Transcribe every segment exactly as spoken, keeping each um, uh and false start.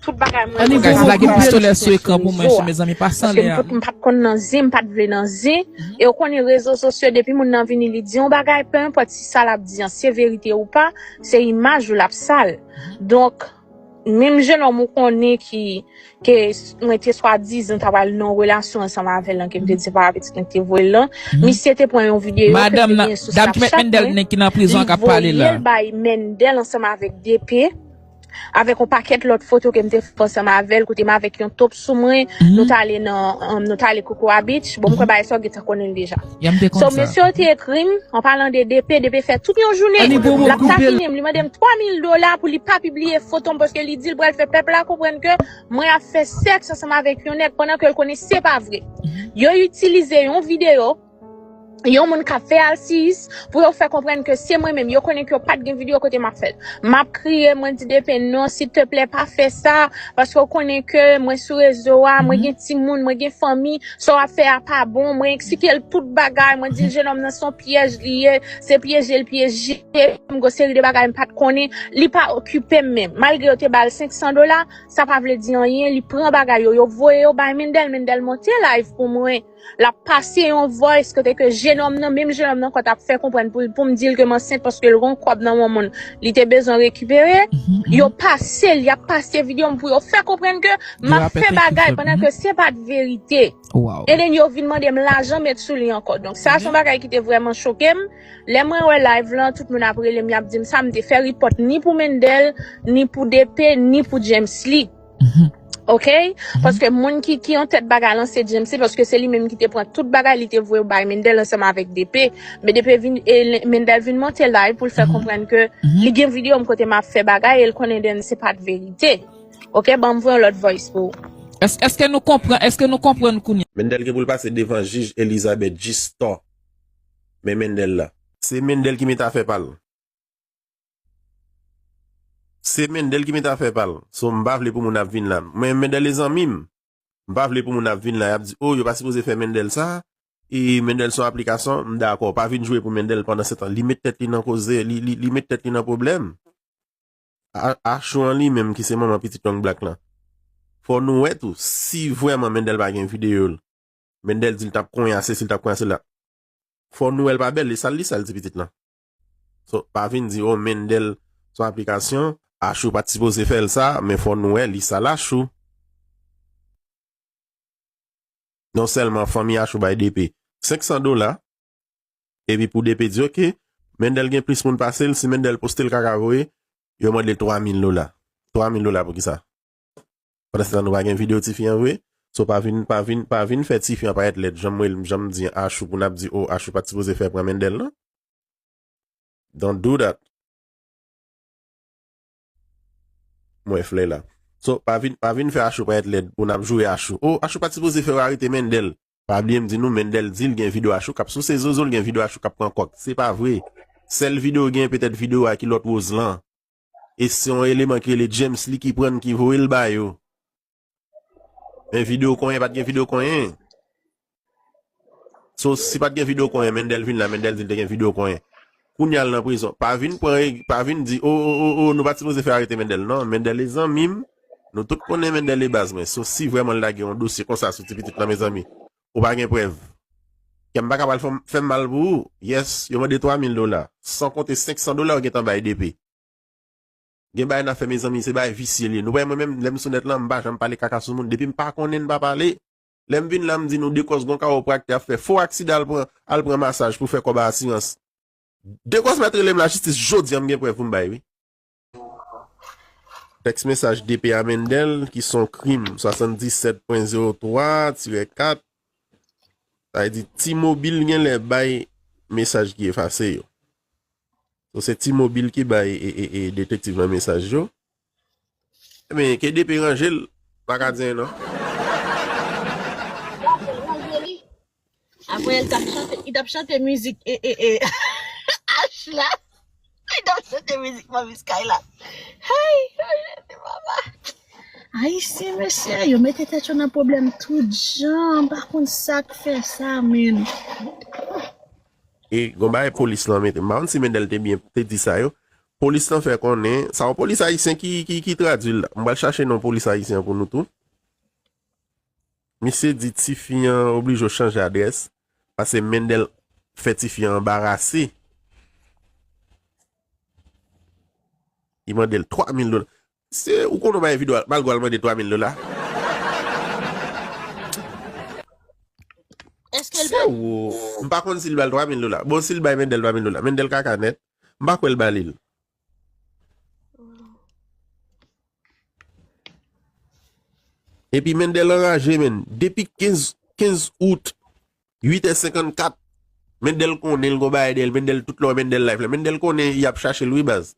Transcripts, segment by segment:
tout bagay mwen. Guys, lage pistolè sou ekran pou mwen, mezanmi, pa san lè a. Paske m pa t konn nan zen, m pa t vle nan zen. E w konnen rezo sosyo, depi moun nan vini, li di yon bagay, pe enpòt si sa l ap di an se verite ou pa, se imaj ou l ap sal. Donk, menm jenòm ou konnen ki, ke mwen te swadizan ta pral nan yon relasyon ansanm avè l lan, ke m te di papa pitit mwen te voye l lan, misye te pran yon videyo ke m te genyen sou Snapchat mwen, li voye l bay Mendel ansanm avèk D P, avèk yon pakèt lòt foto ke m te fè ansanm avè l, kote m avèk yon top sou mwen, nou t ale nan, um, nou t ale Cocoa Beach. Bon, m kwè bagay sa w gentan konnen l deja. So, mesye yo te ekri m, an palan de D P, D P fè tout yon jounen, l ap tapinen m, li mande m twa mil dola pou li pa pibliye foto m, paske li di l pral fè pèp la konprann ke mwen ap fè sèks ansanm avèk yon nèg, pandan ke l konnen se pa vre. Yo itilize yon videyo, yon moun k ap fè alsiyis, pou yo fè konprann ke se mwen menm. Yo konnen ke yo pa t gen videyo kote m ap fè l. M ap kriye, mwen di D P, non, silteplè, pa fè sa, paske w konnen ke mwen sou rezo a, mwen gen timoun, mwen gen fanmi, sa w ap fè a pa bon. Mwen eksplike l tout bagay, mwen di l jenòm nan se yon pyèj li ye, se pyeje l pyeje m, gwo seri de bagay m pa t konnen. Li pa okipe m menm. Malgre yo te ba l senk san dola, sa pa vle di anyen, li pran bagay yo, yo voye yo bay Mendel, Mendel monte live pou mwen. L ap pase yon voice kote ke jenòm nan, menm jenòm nan ankò t ap fè konprann pou, pou m di l ke m ansent paske l gen yon kòb nan men yon moun li te bezwen rekipere. Yo pase l, y ap pase videyo m pou yo fè konprann ke m ap fè bagay pandan ke se pa t verite. And then yo vin mande m lajan met sou li ankò. Donk sa se yon bagay ki te vrèman choke m. Lè mwen wè live lan, tout moun ap rele m, y ap di m sa, m te fè report ni pou Mendel, ni pou D P, ni pou James Lee. Ok? Paske moun ki, ki an tèt bagay lan se James Lee, paske se li menm ki te pran tout bagay, li te voye bay Mendel ansanm avèk D P. Men D P vin, e, Mendel vin monte live pou l fè konprann ke li gen videyo m kote m ap fè bagay e l konnen then se pa t verite. Ok, ban m voye yon lòt voice pou ou. Èske nou konprann, èske nou konprann kounye a? Mendel gen pou l pase devan jij Elizabeth Gistor. Men Mendel la. Se Mendel ki mete afè pa l. Se Mendel ki mete afè pa l. So, m pa vle pou moun ap vin la. Mwen, Mendel e zanmi m. M pa vle pou moun ap vin la, y ap di, oh, yo pa sipoze fè Mendel sa. E Mendel se yon aplikasyon, m dakò. Pa vin jwe pou Mendel pandan se tan. Li met tèt li nan koze, li, li, li met tèt li nan pwoblèm. A, Achou an li menm ki se manman pitit Young Black lan. Fò nou wè tou, si vrèman Mendel pa gen videyo l, Mendel di l t ap konyen a sesi, l t ap konyen a sela. Fò nou wè l pa bèl, li sal, li sal ti pitit lan. So, pa vin di, oh, Mendel se yon aplikasyon, Achou pa t sipoze fè l sa, men fò nou wè, li sal Achou. Non sèlman fanmi Achou bay D P senk san dola, epi pou D P di, ok, Mendel gen plis moun pase l, si Mendel poste l kaka vre, yo mande l twa mil dola. Twa mil dola pou kisa? Pandan se tan nou pa gen videyo tifi an vre. So pa vin, pa vin, pa vin fè tifi an parèt lèd. Jan m, jan m di Achou pou n ap di, oh, Achou pa t sipoze fè pran Mendel, non. Don't do that. Mwen flè la. So, pa vin, pa vin fè Achou parèt lèd pou n ap joure Achou. Oh, Achou pa t sipoze fè yo arete Mendel. Pa bliye m di nou, Mendel di l gen videyo Achou k ap souse zozo l, gen videyo Achou k ap pran kòk. Se pa vre. Sèl videyo gen, petèt videyo a ki lòt woz lan. E se yon eleman ki rele James Lee ki pran l, ki voye l ba yo. Men videyo konyen, pa t gen videyo konyen. So, si pa t gen videyo konyen, Mendel vin la, Mendel di l te gen videyo konyen. Kounye a l nan prizon. Pa vin pran, pa vin di, oh, oh, oh, oh, nou pa t sipoze fè arete Mendel. Non, Mendel e zanmi m. Nou tout konnen Mendel e baz mwen. So, si vrèman l lage yon dosye konsa sou ti pitit lan, mezanmi, ou pa gen prèv. Kè m pa ka pral fè m, fè m mal pou ou. Yes, yo mande twa mil dola. San konte senk san dola yo gentan bay D P. Gen bagay n ap fè, mezanmi, se bagay visye li ye. Nou wè mwen menm, lè m sou nèt lan, m pa janm pale kaka sou moun. Depi m pa konnen, m pa pale. Lè m vin la, m di nou, Dekòs gon kawopraktè ap fè fo aksidan, al pran, al pran masaj pou fè kòb a asirans. Dekòs mèt rele m lajistis jodi a, m gen prèv pou m bay, wi. Tèks mesaj D P a Mendel, ki se yon krim, swasanndisèt pwen zewo twa tirè kat. Sa vle di, T-Mobile genlè bay mesaj ki efase yo. So, se T-Mobile ki bay e, e, e, detektiv lan mesaj yo. Ebyen, ke D P ranje l, pa ka di anyen non. Apre, l t ap chante, li t ap chante mizik e, e, e, H la. Li t ap chante mizik Manmi Skyla. Hey, hey, papa. Ayisyen, mesye, yo mete tèt yo nan pwoblèm tout jan. M pa konn sa k fè sa, menn. E gon bagay polis lan mete. M pa konn si Mendel te byen, te di sa yo. Polis lan fè konnen, sa yon polis ayisyen ki, ki, ki tradui l la. M pral chache non polis ayisyen an pou nou tou. Misye di tifi an oblije w chanje adrès, paske Mendel fè tifi an anbarase. Li mande l twa mil dola. Se ou konnen w bay videyo, malgre w al mande twa mil dola. Èske l Se ou. M pa konn si l ba l twa mil dola. Bon, si l bay Mendel twa mil dola. Mendel kaka nèt. M pa kwè l ba li l. Epi Mendel anraje, men. Depi kenz, kenz out, uit è senkannkat, Mendel konnen l gon bagay dèyè l. Mendel tout lè Mendel live la. Mendel konnen y ap chache l wi, baz.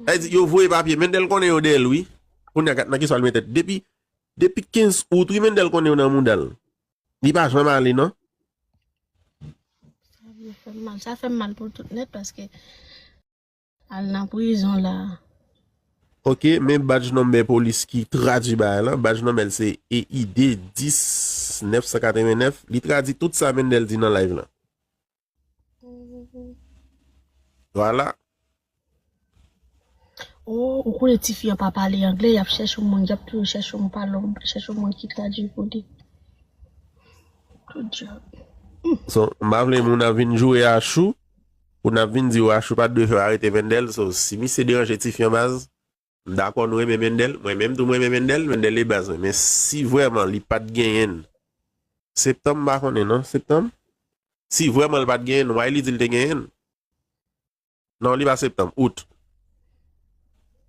Sa di, yo voye papye. Mendel konnen yo dèyè l wi. Kounye a, gad nan ki sa l mete. Depi, depi kenz out, wi, Mendel konnen yo nan mouda l. Li pa janm ale, non. Sa fè m mal. Sa fè m mal pou tout nèt, paske al nan prizon la. Ok, men badge number polis ki tradui bagay lan. Badge number l se E I D dis nèf san katreven nèf. Li tradui tout sa Mendel di nan live lan. Vwala. Oh, ou konnen tifi an pa pale anglè, y ap chèche yon moun, y ap toujou chèche yon palòm, chèche yon moun ki tradui pou li. Good job. So, m pa vle moun ap vin joure Achou, pou n ap vin di w Achou pa t dwe fè arete Mendel. So, si misye deranje tifi an baz, m dakò nou renmen Mendel, mwen menm tou mwen renmen Mendel, Mendel e baz mwen. Men si vrèman li pa t genyen n, septanm m pa konnen non, septanm? Si vrèman l pa t genyen n, why li di l te genyen n? Non, li pa septanm, out.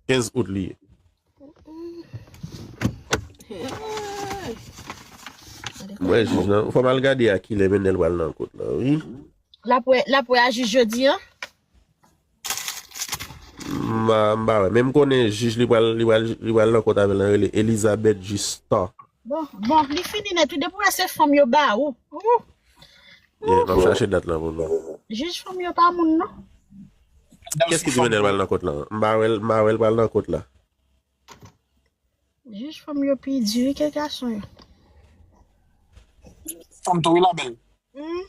Kenz out li ye. M wè jij lan, fò m al gade a kilè Mendel pral nan kot la, wi. L ap wè, l ap wè a jij jodi an? M pa, m pa wè. Men m konnen jij li pral, li pral, li pral nan kot avè l, li rele Elizabeth Justa. Bon, bon, li fini nèt wi, depi w wè se fanm yo ba ou. Ou. Yeah, m ap chache dat lan pou nou. Jij fanm yo pa moun non. Kiyès ki di Mendel pral nan kot la? M pa wè l, m pa wè l pral nan kot la. Jij fanm yo pi di wi ke gason yo. Fanm tou wi la bèl. Hmm?